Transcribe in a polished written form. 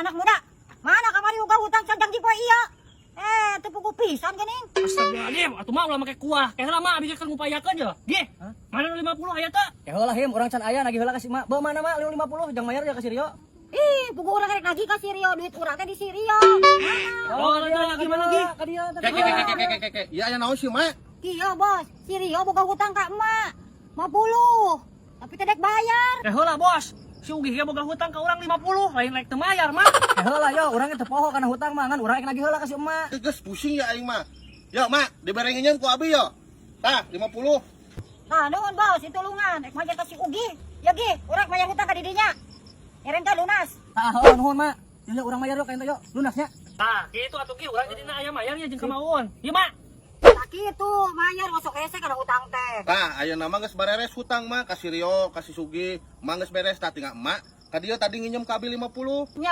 Anak muda. Mana kamari boga hutang sajang di poe ieu? Eh, teu puguh pisan geuning. Astagfirullahaladzim, atuh mah ulah make kuah. Kayak lama abi keur ngupayakeun ye. Gih, mana nu 50 aya teu? Ya heula, Him, urang can aya, nagih heula ka si Mak. Beuh, mana, Mak, 50 jang mayar ya ka si Rio. Ih, puguh urang rek nagih ka si Rio, duit urang teh di si Rio. Mana? Oh, ada lagi, mana lagi? Ka dia. Ke ke ke ke ke ke ke. Iya, aya naon sih, Mak? Kieu, Bos, si Rio boga hutang ka emak 50. Tapi teu dek bayar. Eh heula, Bos. Si Ugih ge boga hutang ka urang 50, lain rek teu mayar mah. Ya heula yo, urang teu poho kana hutang mah, ngan urang rek nagih heula ka si emak. Geus pusing ya aing mah. Yo, Mak, dibere nginjem ku abi yo. Tah, 50. Nah, nuhun, Bos, ditulungan. Rek mayar ka si Ugi. Ya Gi, urang mayar hutang ka didinya. Nyeren teh lunas. Tah, heuh, nuhun, Mak. Yo, yo, urang mayar yo ka ente yo. Lunasnya. Tah, kitu atuh, Gi, urang jadina aya mayarnya jeung kamaun. Ieu, Mak. Tah kitu, mayar masuk hese kana hutang teh. Tah, ayeuna mah geus bareres hutang mah ka si Rio, ka si Sugi. Mah geus beres, tah tinggal emak. Ka dieu tadi nginjem ka abi 50. Nya.